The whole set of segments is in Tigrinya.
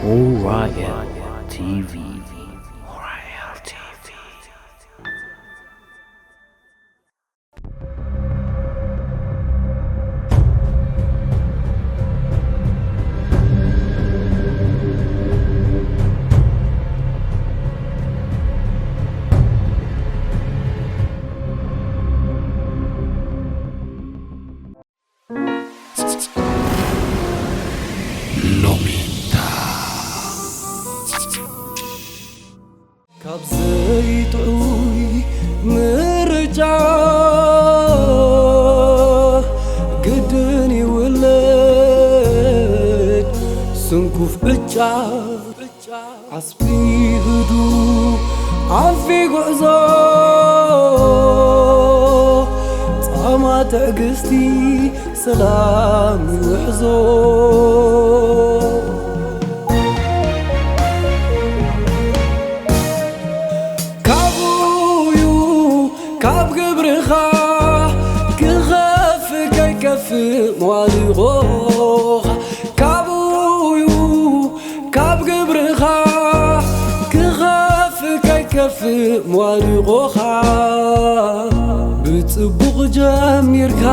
Orion T V. Orion T V. ሎሚታ ካብ ዘይጥዑይ ምርጫ ግድን ይውለድ ስንኩፍ ዕጫ። ዓስቢ ህዱ ኣንፊ ጉዕዞ ጻማ ትዕግስቲ ሰላም ይውሕዞ። ካብኡዩ ካብ ግብርኻ ክኸፍ ከይከፍ መዋድቖኻ። ካብኡዩ ካብ ግብርኻ ክኸፍ ከይከፍ መዋድቖኻ። ብጽቡቕ ጀሚርካ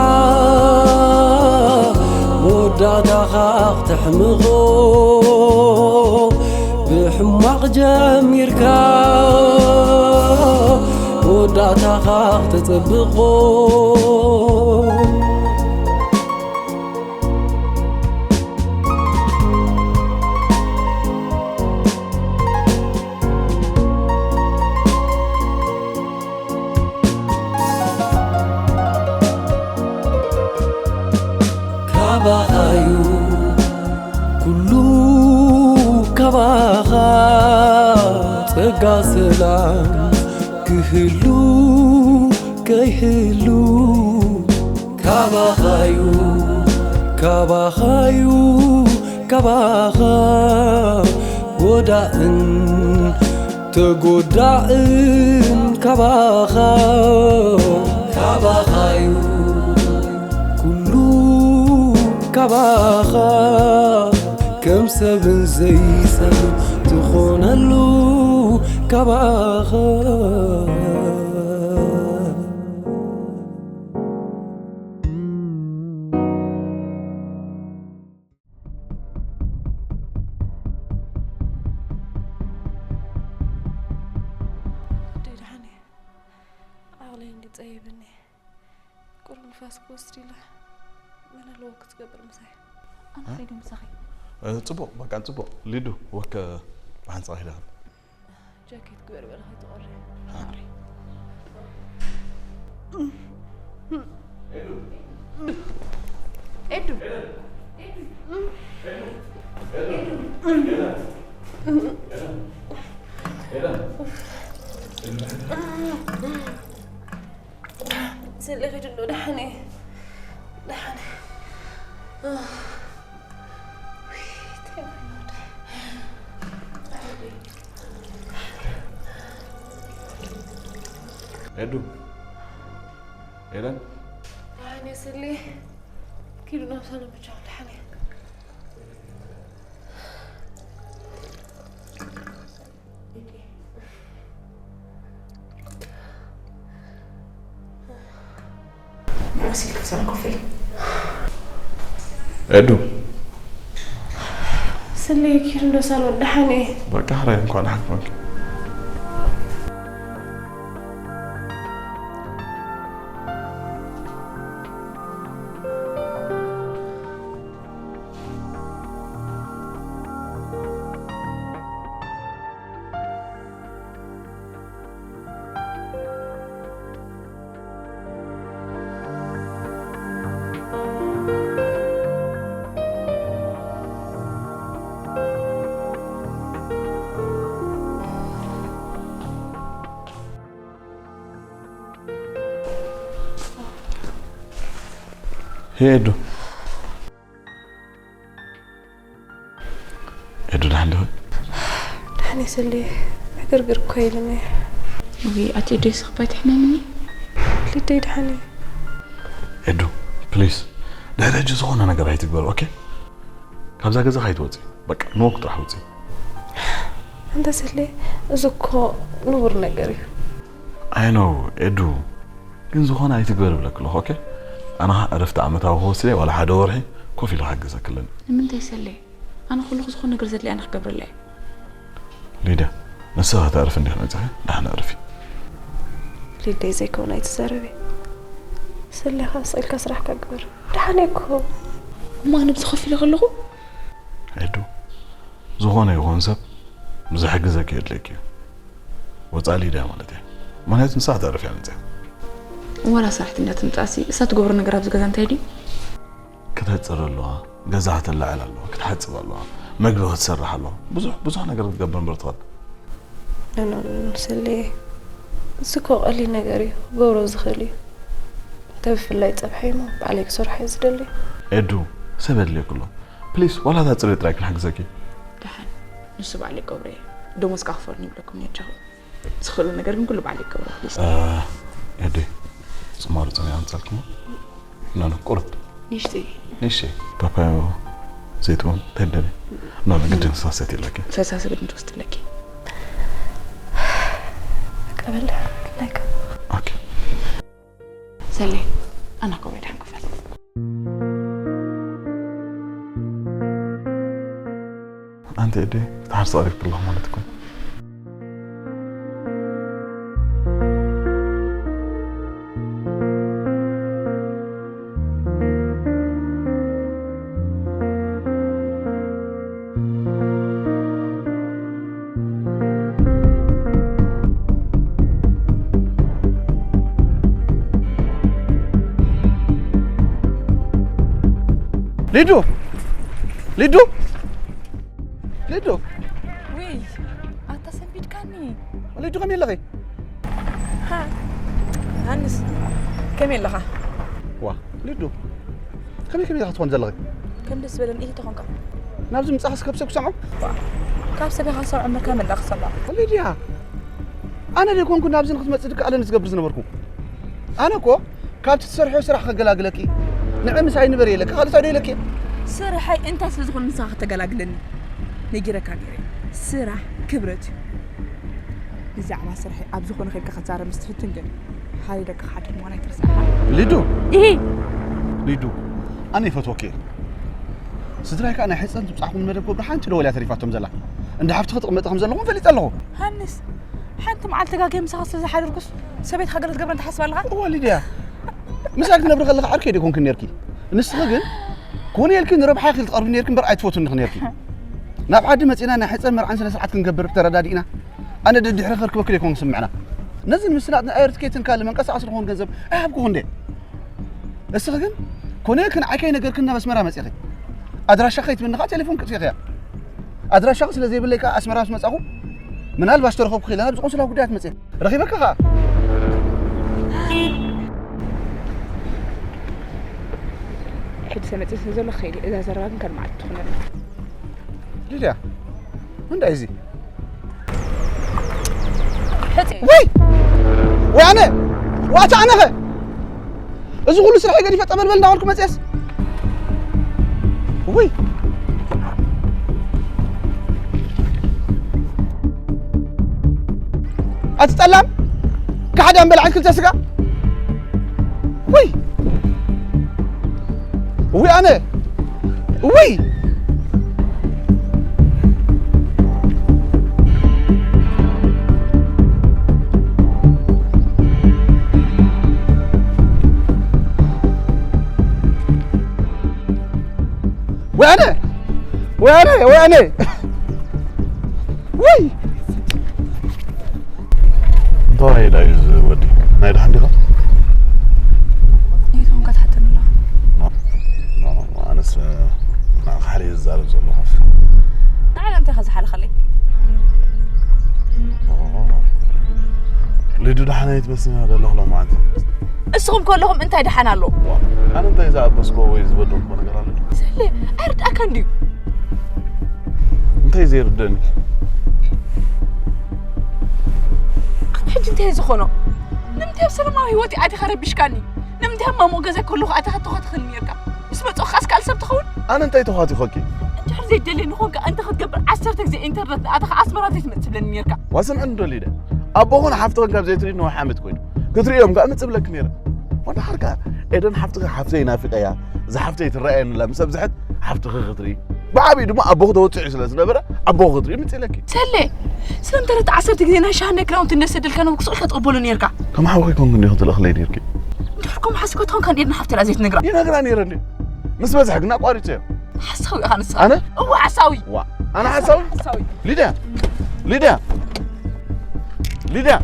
መወዳእታኻ ክተሕምቖ። ብሕማቕ ጀሚርካ መወዳእታኻ ክተጸብቖ። ካባኻዩ ኩሉ ካባኻ ጸጋ ሰላም ክህሉ ከይህሉ ካባኻዩ ካባኻዩ ካባኻ ጎዳእን ተጎዳእን ካባኻ ካባኻዩ ኩሉ ካባኻ ከም ሰብን ዘይሰብ ትኾነሉ ካባኻ። ኣደይ ደሓን እየ። ዓቕለይ እንዲ ጸይብኒ። ቁሩብ ንፋስ ክወስድ ኢለ። መን ኣለዎ ክትገብር ምሳይ? ኣነ ኸይደ ምሳኺ። እ፣ ጽቡቕ፣ በቃ ጽቡቕ። ሊዱ፣ ወከ ብሓንሳእ ኺዳ። ጃኬት ግበር በለ ከይትቖሪ። ሃ። ኤዱ። ስለ ኺዱ እንዶ ደሓን እየ። ደሓን እየ። ኤዱ። ኤደን። ደሓን እየ ስሊ። ኪዱ ናብ ሳሎን ብቻ ደሓን እየ። መሲል ክሰር ኮፊ። ኤዱ። ስሊ ኪዱ እንዶ ሳሎን ደሓን እየ። በቃ ሕራይ እንኳን ሓቅፈንኪ። ሄዱ። ኤዱ፣ ደሓን ዲኺ? ደሓን እየ ስሊ። ግርግር እኮ ኢሉኒ። ወይ ኣቲ ኤደይ ስኽባይ ትሕመምኒ። ልደይ ደሓን እዩ። ኤዱ፣ ፕሊስ፣ ድሕሪ ሕጂ ዝኾነ ነገር ኣይትግበር። ኦኬ፣ ካብዛ ገዛ ከይትወፂ፣ በቃ ንወክ ጥራሕ ውፂ። እንተ ስለ እዚ እኮ ንቡር ነገር እዩ። ኣይ ኖ ኤዱ፣ ግን ዝኾነ ኣይትግበር ብለክ ኣለኹ። ኦኬ፣ ኣነ ኸዓ ዕረፍቲ ዓመታዊ ክወስደ ዋላ ሓደ ወርሒ ኮፍ ኢለ ክሕግዘክ ኣለኒ። ንምንታይ ሰለ? ኣነ ኩሉ ዝኾነ ነገር ዘድልያ ኣነ ክገብረላ እየ። ሊድያ፣ ንስኻ ተዕርፊ እንዲኺ መፂኺ፣ ደሓን ኣዕርፊ። ሊደይ ዘይከውን ኣይትዛረቢ። ሰሌኻ ስቕ ኢልካ ስራሕካ ግበር። ደሓን እየ እኮ። እሞ ኣነ ብዝኸፍ ኢለ ከለኹ? ኤዱ፣ ዝኾነ ይኹን ሰብ ዝሕግዘኪ የድልየኪ እዩ። ወፃኢ ሊድያ ማለት እየ። ምኽንያቱ ንስኻ ተዕርፊ እያ መፂኻ። ዋላ ስራሕተኛ ትምፃእሲ፣ እሳ ትገብሮ ነገር ኣብዚ ገዛ እንታይ ድዩ? ከተጽሪ ኣለዋ፣ ገዛ ከተላዕል ኣለዋ፣ ክትሓጽብ ኣለዋ፣ መግቢ ክትሰርሕ ኣለዋ። ብዙሕ፣ ብዙሕ ነገር ክትገብር እምበር ትኽእል። ኖ፣ ኖ፣ ኖ፣ ሰሌ፣ እዚ እኮ ቀሊል ነገር እዩ፣ ክገብሮ ዝኽእል እዩ። እንተ ብፍላይ ጸብሐ እሞ ባዕለይ ክሰርሖ እየ ዝደሊ። ኤዱ፣ ሰብ የድልየኪ ኣሎ። ፕሊስ፣ ዋላ እታ ጽሬት ጥራይ ክንሕግዘኪ። ደሓን፣ ንሱ ባዕለይ ክገብሮ እየ። ደሞዝ ከኣ ክፈሉኒ ይብለኩም ነይርኩ። ዝኽእሎ ነገር ግን ኩሉ ባዕለይ ክገብሮ፣ ፕሊስ። እ፣ ኤዱ፣ ጽማሩ ጸሚያ ኣምጻልኩሞ። ኖ፣ ኖ፣ ቁርብ። ንእሽተይ። ንእሽተይ። ፓፓዮ፣ ዘይትሁን፣ እንታይ ትደልይ? ኖ፣ ኖ፣ ግድን ሳሰት የለኪ። ፈሳሲ ግድን ትወስድ ኣለኪ። በቃ በል፣ ክላይካ። ኦኬ። ሰሌ፣ ኣና ኮ በዳን ክፈል። ኣንቲ ኤደይ፣ ክትሓርሲ ቀሪብኪ ኣለኹ ማለት እኮ እዩ። ሊዱ! ሊዱ! ሊዱ! ውይ፣ ኣታ ሰንቢድካኒ። ሊዱ፣ ከመይ ኣለኺ? ሃ፣ ሃንስ፣ ከመይ ኣለኻ? ዋ፣ ሊዱ፣ ከመይ ከመይ ኢኻ ትኾን ዘለኺ? ከም ደስ ዝበለኒ ኢሂ ተኾንካ። ናብዚ ምጻእኽስ ካብ ሰብ ክሰምዖ? ዋ፣ ካብ ሰብ ኢኻ ሰምዖ እምበር ካብ መላእ ክሰምዖ። ሊድያ፣ ኣነ ደይኮንኩ ናብዚ ንክትመጽእ ድካ ኣለኒ ዝገብር ዝነበርኩ። ኣነ እኮ ካብቲ ትሰርሕዮ ስራሕ ከገላግለኪ፣ ንዒ ምሳይ ንበሪ ኢለኪ፣ ካልእ እንታይ ዶ ኢለኪ? ስርሐይ እንታይ ስለ ዝኾነ ንስኻ ከተገላግለኒ ነጊረካ ነይረ። ስራሕ ክብረት እዩ። ብዛዕባ ስርሐይ ኣብ ዝኾነ ከድካ ክትዛረብ ምስ ትፍትን ግን፣ ሓደ ደቅኻ ሓድር ምዃን ኣይትርስዓኻ። ሊዱ! ኢሂ! ሊዱ፣ ኣነ ይፈትወኪ እየ። ስድራይ ከኣ ናይ ሕጸን ትብጻሕኩም መደብ ክብሪ ሓንቲ ደወል እያ ተሪፋቶም ዘላ። እንዳ ሓፍትኺ ትቕመጢ ከም ዘለኹም ፈሊጠ ኣለኹ። ሃንስ፣ ሓንቲ መዓልቲ ተጋግየ ምሳኻ ስለ ዝሓደርኩስ ሰበይትኻ ገለ ትገብረ እንተ ሓስብ ኣለኻ? እዋ ሊድያ፣ ምሳይ ክትነብሪ ከለኻ ዓርከይ ዶ ኣይኮንክን ነርኪ? ንስኺ ግን ኮነ ኢልኪ ንረብሓ ኢኺ ትቐርቢ ነርኪ እምበር ኣይትፈትውኒ ኢኺ ነርኪ። ናብ ዓዲ መጺና ናይ ሕጸን መርዓን ስነ ስርዓት ክንገብር ተረዳዲእና። ኣነ ደድሕሪ ከርክበኪ ዶ ኣይኮንኩ ስምዕና። ነዚ ንምስናጥ ንኣየር ትኬትን ካልእ መንቀሳቐሲ ዝኾን ገንዘብ ኣይሃብኩኹ እንዴ? እስኺ ግን ኮነ ኢልኪ ንዓይ ከይነገርክኒ ናብ ኣስመራ መጺኺ። ኣድራሻኺ ከይትብኒ ከኣ ቴሌፎን ክትፊኽያ። ኣድራሻኺ ስለ ዘይብለይ ከኣ ኣስመራ ምስ መጻኹ ምናልባሽ ተረኸብኩ ኢለ ኣብዚ ቆንስላ ጉዳያት መጺአ። ረኺበኪ ከኣ። ሕጂ ተመጺአ ስለ ዘለኹ ከይደ። እዛ ዘረባ ግን ካልእ መዓልቲ ትኹነልና። ሊድያ፣ እንታይ እዚ? ሕጺ። ወይ! ወይ ኣነ! ዋታ ኣነኸ! እዚ ኩሉ ስራሕ ገዲፈ ጠበልበል እንዳበልኩ መጽየስ። ውይ! ኣቲ ጠላም፣ ካሕዳም በላዕት ክልተ ስጋ። ውይ! ውይ ኣነ! ውይ! ወያነ! ወያነ! ወያነ! ውይ! እንታይ እዩ እዚ ወዲ? ናይ ደሓን ዲኻ? ነይቶም ከትሓተኒ ኣለኻ? ኖ፣ ኖ፣ ኣነስ ንዓኻ ሓደ እየ ዝዛረብ ዘለኹ። ንዓይ እንታይ ኢኻ ዝሓለኸለይ? ሊዱ ደሓን ኣይትመስልን እያ ዘለኹ ሎማዓንቲ። እስኹም ከለኹም እንታይ ደሓን ኣሎ? ዋ፣ ኣነ እንታይ ዝኣበስኮ ወይ ዝበደልኮ ነገር ኣሎ? ሰሌ፣ ኣይርድኣካን ድዩ? እንታይ ዘይርደኒ? እንታይ ዝኾኖ? ንምንታይ ኣብ ሰላማዊ ህይወት ኣቲኻ ረቢሽካኒ? ንምንታይ ኣብ ማሙቕ ገዛ ከለኹ ኣቲኻ ተኸትኸኒ ነርካ? ምስ መጻኹ ከኣስ ካልእ ሰብ ትኸውን? ኣነ እንታይ ተዃቲኾኪ? እንድሕር ዘይደልየኒ ኾንካ እንታይ ክትገብር ዓሰርተ ግዜ ኢንተርነት ኣቲኻ ኣስመራ ዘይትመጽእ ትብለኒ ነርካ? ዋስን ዕንዶ ሊደ። ኣቦኹን ሓፍትኽን ካብ ዘይትርኢ ነዊሕ ዓመት ኮይኑ። ክትርእዮም ከኣ እምጽእ እብለኪ ነይረ። ወላ ሓርካ ኤደን ሓፍትኺ ሓፍተይ ናፊቀያ። እዛ ሓፍተይ ትረኣየኒ ኣላ ምስ ኣብዝሐት ሓፍትኺ ክትርኢ። ብዓብዩ ድማ ኣቦኺ ተወጺዑ ስለ ዝነበረ ኣቦኺ ክትርኢ እምጽእ ኢለኪ። ሰሌ፣ ስለምንታይ ነቲ ዓሰርተ ግዜ ናይ ሻሂ ናይ ክዳውንቲ እናሰደልካኒ ብስሩዕ ክትቕበሎ ነርካ? ከም ሓውኺ ኮንኩ እንዲኺ ትልእኽለይ ነርኪ። እንድሕር ከምኡ ሓሲብካ ተኾንካ ንኤድና ሓፍተይ ደኣ ዘይትነግራ? ይነግራ ነይረ እንድዩ። ምስ በዝሐ ግን ኣቋሪጸዮ። ሓሳዊ ኢኻ ንስኻ። ኣነ? እወ ሓሳዊ። ዋ፣ ኣነ ሓሳዊ? ሓሳዊ። ሊድያ! ሊድያ! ሊድያ!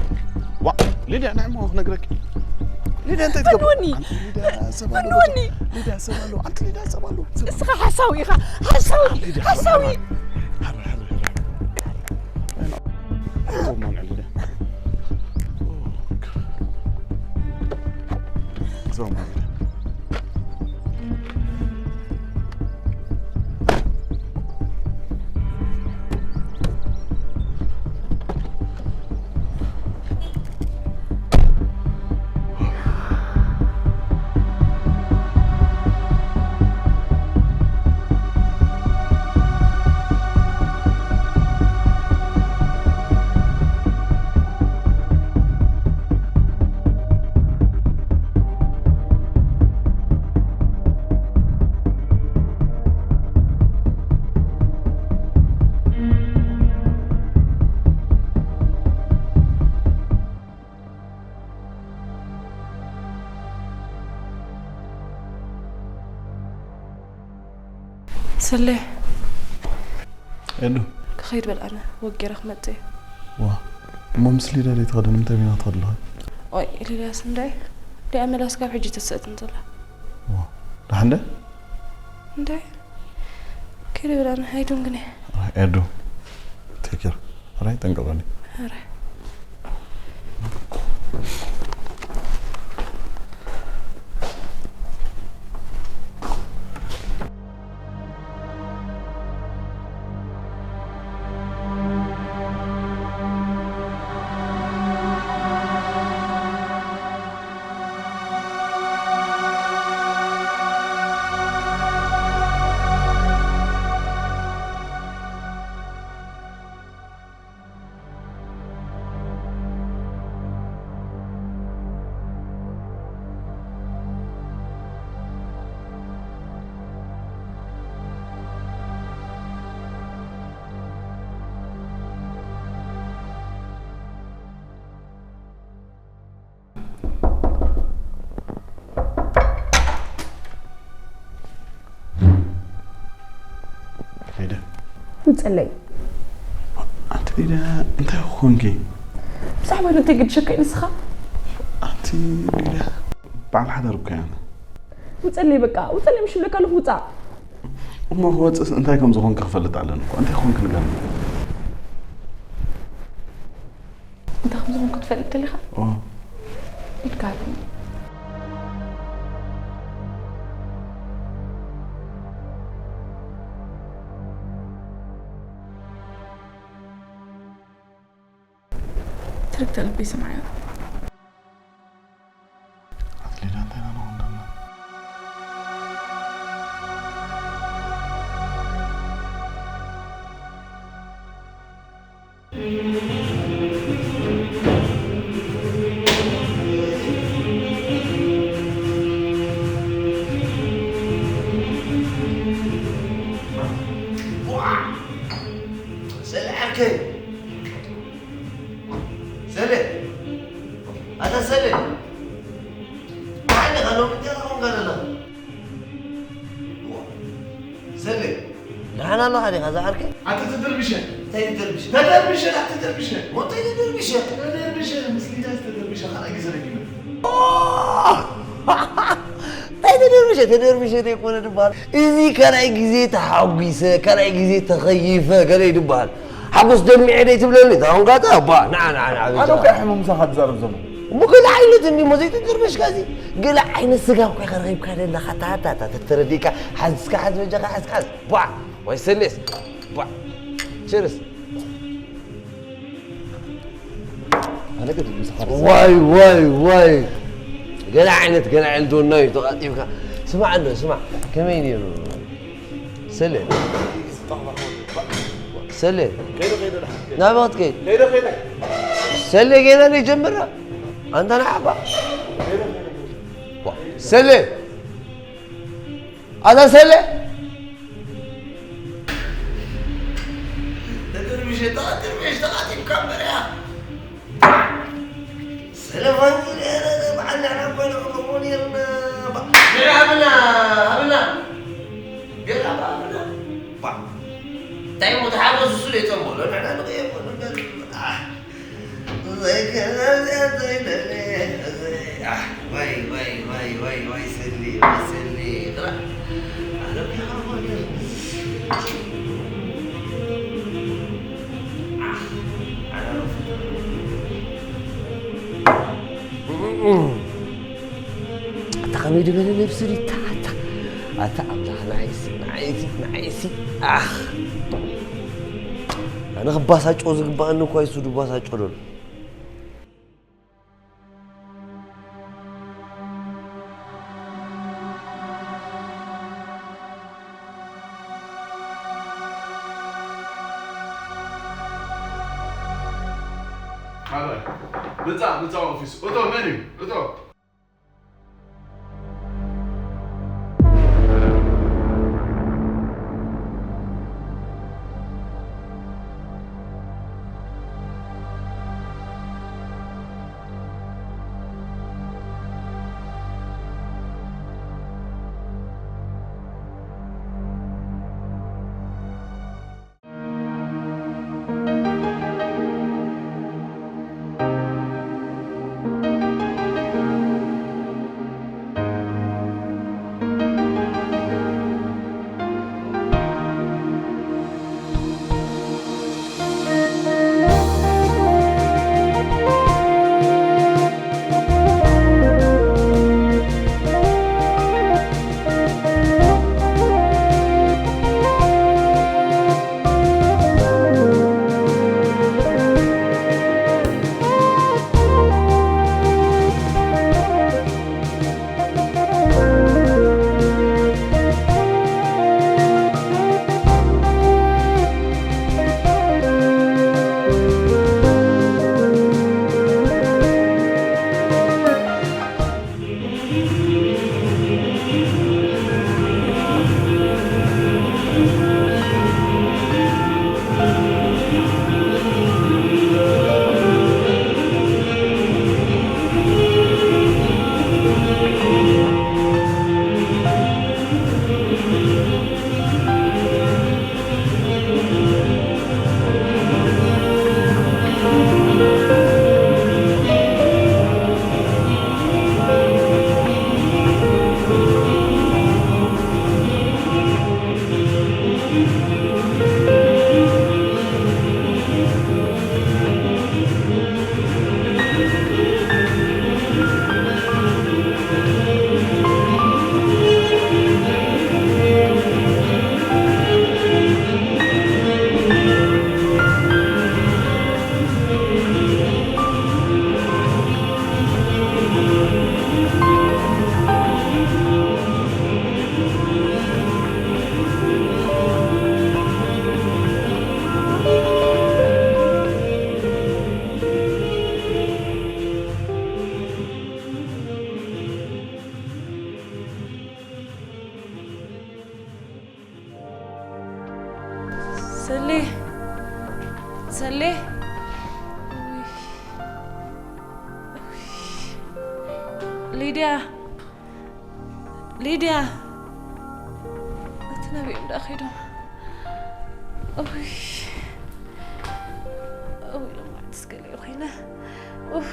ዋ፣ ሊድያ፣ ንዕሞ ክነግረኪ። ሊድያ፣ እንታይ ትገብሪ? ፈንወኒ! ኣንቲ ሊድያ፣ ሰብ ኣሎ፣ ፈንወኒ! ሊድያ፣ ሰብ ኣሎ። ኣንቲ ሊድያ፣ ሰብ ኣሎ። ሰብ ኣሎ። እስኻ ሓሳዊ ኢኻ። ሓሳዊ! ሊድያ፣ ሓሳዊ! ሕራይ፣ ሕራይ፣ ሕራይ። ዞም ማን ሊድያ? ኦ፣ ክ-፣ ዞም ማን ሊድያ? ሰሌ። ኤዱ። ክኸይድ በል፣ ኣነ ወጊረ ክመጽእ እየ። ዋ፣ እሞ ምስ ሊዳ ዘይትኸድን እንታይ ቢና ትኸድ ኣለኻ? ኦይ፣ ሊዳስ እንድዒ፣ ሊያ መላስ ካብ ሕጂ ተሰእትን ዘላ። ዋ፣ ደሓን ደ? እንድዒ፣ ከይደ በል፣ ኣነ ኣይደንግን እየ። ኣይ፣ ኤዱ፣ ቴክ ኬር። ሕራይ ጠንቀቐኒ። ሕራይ። ሊዳ። ውጸለይ። ኣንቲ ሊዳ፣ እንታይ ኮንኪ? ብዛዕባ እንታይ ግድሸካ እዩ ንስኻ? ኣንቲ ሊዳ፣ በዓል ሓዳር እኮ እየ ኣነ። ውጸለይ በቃ፣ ውጸለይ ምሽ ብለካ ኣለኹ፣ ውጻእ። እሞ ክወጽእስ እንታይ ከም ዝኾንኪ ክፈልጥ ኣለኒ እኮ። እንታይ ኮንኪ ንገርኒ? እንታይ ከም ዝኾንኩ ትፈልጥ ደሊኻ? ኦ። ኢድካ ሃበኒ። ትርግተ ልቢ ስምዓዮ። ኣትሌት ኣንታይ ኢና ንኾን ዘለና? ሰለ ዓርከይ። ሰለ። ኣታ ሰለ። ደሓን ዲኻ? ሎሚ እንታይ ኾንካ ዘለኻ? ሰሌ። ደሓን ኣለኻ ዲኻ ዝዓርከይ? ኣቲ ተደርብሸ። እንታይ ተደርብሸ? ተደርብሸ፣ ኣቲ ተደርብሸ። ሞተይ ተደርብሸ። ተደርብሸ፣ ምስ ሊዳስ ተደርብሸ፣ ካልኣይ ግዜ ረጊመ። እንታይ ተደርብሸ? ተደርብሸ ዘይኮነ ድበሃል። እዚ ካልኣይ ግዜ ተሓጒሰ፣ ካልኣይ ግዜ ተኸይፈ፣ ገለ እዩ ድበሃል። ሓጎስ ደሚዐ ደይ ትብለኒ፣ እታ ኾንካ እታ፣ እባ፣ ንዓ፣ ንዓ፣ ንዓ፣ ኣነ በጃኻ። እኮ ሕሙም ምሳኻ ትዛረብ ዘለኹ። እሞ ገለ ዓይነት እንዲ እሞ ዘይተደርበሽካ እዚ፣ ገለ ዓይነት ስጋ እኮ ኢኻ ረኺብካ ዘለኻ፣ ታ፣ ታ፣ ታ፣ ተተረዲእካ፣ ሓዝካ፣ ሓዝ በጃኻ፣ ሓዝካ፣ ሓዝ። ቧዕ! ወይ ሰሌስ! ቧዕ! ችርስ! ኣነ ግን ዝኸርስ ዋይ ዋይ ዋይ ገለ ዓይነት ገለ ዓይነት ዶና እዩ ተቓጢብካ። ስማዕ እንዶ ስማዕ፣ ከመይ ነይሩ? ሰለ ሰለ ናበይ ክትከይድ? ሰለ ገና ዘይጀመርና ኣንታ ንዓባ። ሰለ ኣታ ሰለ ተደርቢሽ ተቓጢብካ እምበር እያ። ሰለፋን በዓል ንሕና እኮ ንዕቅቦ ነይርና። ባ- ገለ ሃብና፣ ሃብና። ገለ ሃብና። ባ- እንታይ እሞ ተሓጎስ እሱ ደይጸንበሎ ንሕና ንቕየሞ ነበር። ኣህ፣ ዘይከ-፣ ዘይደለ፣ ዘይ-፣ ኣህ፣ ዋይ፣ ዋይ፣ ዋይ፣ ዋይ፣ ዋይ፣ ሰሊ፣ ዋይ፣ ሰሊ። ጥራ-፣ ኣነ ኣታ ከመይ ዝበለ ነብሲ ድዩ? ኣታ፣ ኣታ፣ ኣታ ኣምላኽ፣ ንዓይሲ፣ ንዓይሲ፣ ንዓይሲ፣ ኣኽ። ኣነ ክባሳጮ ዝግባኣኒ እኳ ይሱ ድባሳጮ ደሎ። ካልኣይ፣ ምጻእ፣ ምጻእ ኦፊስ። እቶ መን እዩ? እቶ። ሰሌ፣ ሰሌ። ሊድያ፣ ሊድያ። እቲ ናበይ እዮም ደኣ ከይዶም? እውይ፣ እውይ፣ ሎማዕትስ ገለ ኮይነ። ኡፍ።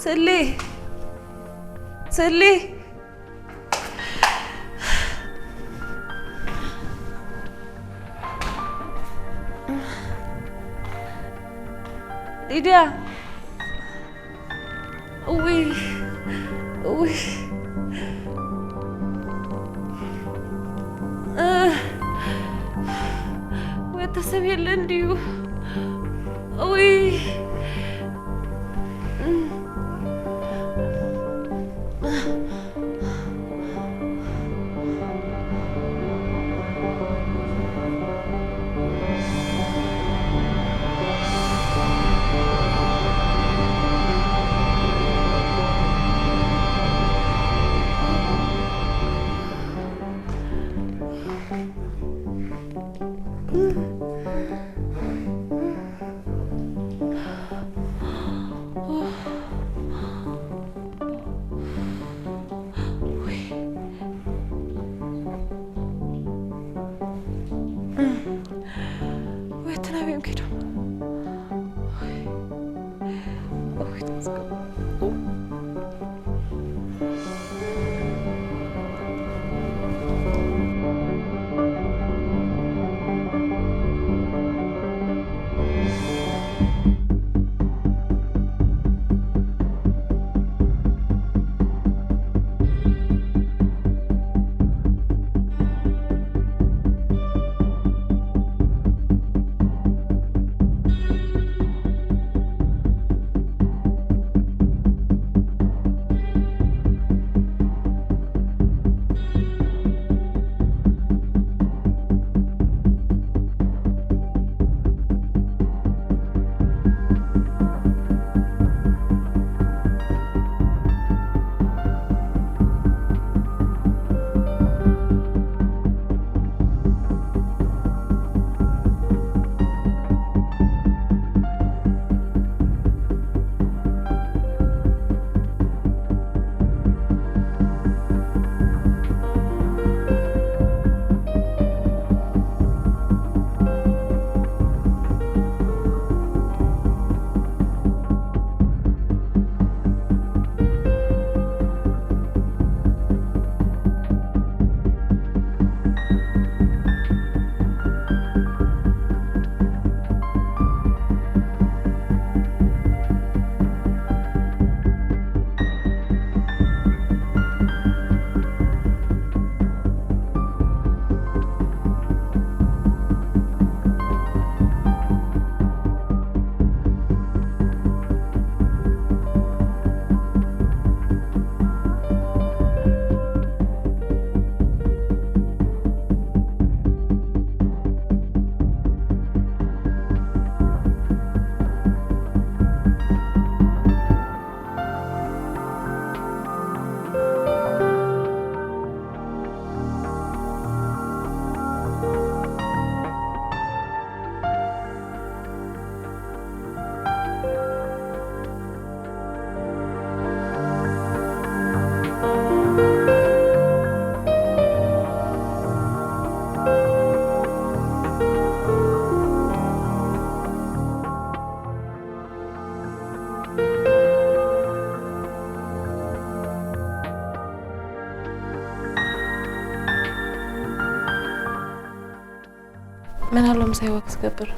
ሰሌ፣ ሰሌ። ሊድያ፣ ውይ፣ ውይ። እ፣ ወተሰብ የለን ድዩ? ውይ። ወይ ተናቢኦም ከይዶም። ወይ ተመስገን። መን ኣሎ ምሳይ ዋክ ዝገብር?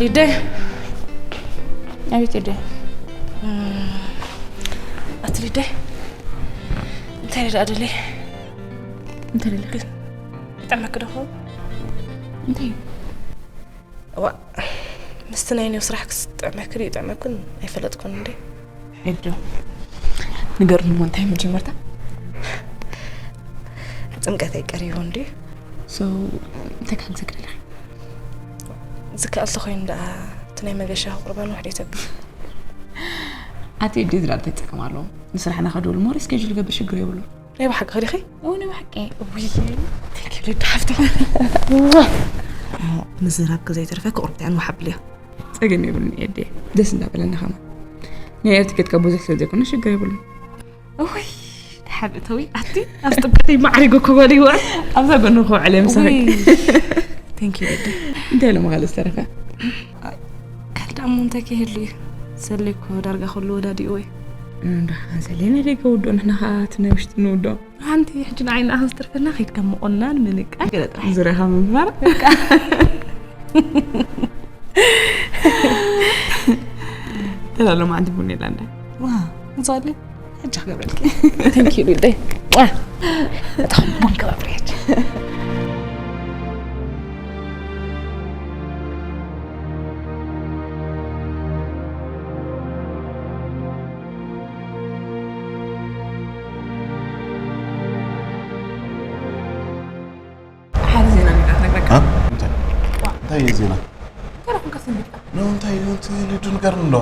ሊደ። ኣቤት ሊደ። ኣቲ ሊደ፣ እንታይ ደኣ ደሊ? እንታይ ደሊ? ይጠመክ ዶ ኸውን? እንታይ? ዋ፣ ምስቲ ናይ ኒው ስራሕ ክስጥዕመክ ድዩ ይጥዕመኩን ኣይፈለጥኩን እንዴ? ሄዶ፣ ንገርኒ እሞ እንታይ መጀመርታ? ጥምቀት ኣይቀሪቡን ድዩ? So፣ እንታይ ክሕግዘክ ደለኺ? ዝከኣል ተኾይኑ ደኣ እቲ ናይ መገሻ ቁርባን ውሕድ የተብል። ኣቲ እዲ ዝላል ተጠቀም ኣለዎ። ንስራሕና ከድውል ሞ ሪስኬጅል ገብር ሽግር የብሉ። ናይ ብሓቂ ኸዲኺ? እው፣ ናይ ብሓቂ። ውይ፣ ቴንክ ዩ፣ ልዳ ሓፍቲ። ምዝራብ ከዘይተረፈ ክቑርጥያን ወሓብልዮ። ጸገም የብሉን ኤዴ። ደስ እንዳበለና ኸማ። ናይ ኤር ቲኬት ካብ ብዙሕ ስለ ዘይኮነ ሽግር የብሉን። ውይ፣ ድሓር እተዊ፣ ኣቲ ኣብ ጥብሕቲ ማዕሪጎ ክበል ይውዕል። ኣብዛ ጎኒ ክውዕል እየ ምሳኺ። ውይ፣ ቴንክ ዩ ልዳ። እንታይ ኢሎም ኻልእ ዝተረፈ? ካልእ ደኣ እሞ እንታይ ከይህሉ እዩ? ሰሌ እኮ ዳርጋ ኩሉ ወዳዲኡ እዩ። እንዳ፣ ሰሌ ናይ ደገ ውድኦ፣ ንሕና ኸኣ እቲ ናይ ውሽጢ ንውድኦ። ሓንቲ ሕጂ ንዓይ ንኣኽን ዝተርፈና ከይድ ከም ምቑናን፣ ምንቃል፣ ገለ ጥራሕ። ዙርያኻ ምንባር። በቃ። ተላ ሎማዓንቲ ቡን የላ እንዳ። ዋ፣ እንጻሊ። ሕጂ ክገብረልኪ። ቴንክ ዩ ሊደይ። ዋ፣ እታ ቡን ክገብር ሕጂ። ሓደ ዜና ኔራ ክነግረካ። እ? እንታይ? እንታይ እዩ ዜና? እንታይ ደኣ ኮንካ ሰንቢድካ? ኖ፣ እንታይ እዩ? እቲ ልዱ ንገርኒ እንዶ።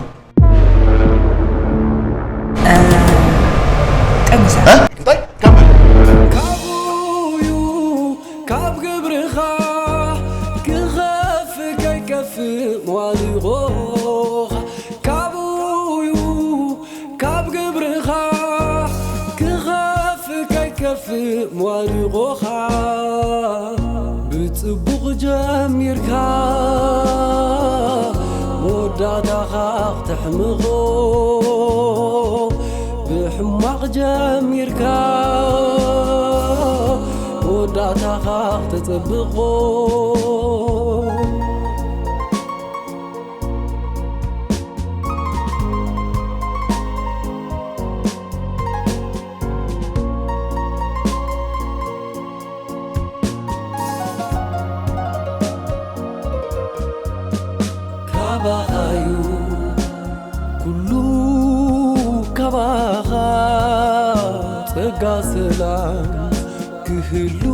እ፣ ጠንሳ። እ? እንታይ? ካብ ካብኡ እዩ ካብ ግብርኻ ክኸፍእ ከይከፍእ መዋድቖኻ። ካብኡ እዩ ካብ ግብርኻ ክኸፍእ ከይከፍእ መዋድቖኻ። ብጽቡቕ ጀሚርካ መወዳእታኻ ክትሕምቖ፣ ብሕማቕ ጀሚርካ መወዳእታኻ ክተጸብቖ። ካባኻዩ ኩሉ ካባኻ ጸጋ ሰላም ክህሉ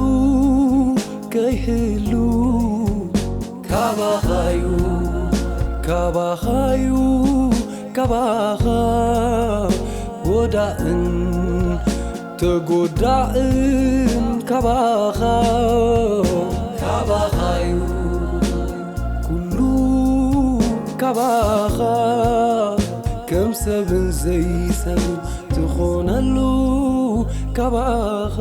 ከይህሉ ካባኻዩ ካባኻዩ ካባኻ ወዳእን ተጎዳእን ካባኻ ካባኻዩ ኩሉ ካባኻ ከም ሰብን ዘይሰብን ትኾነሉ ካባኻ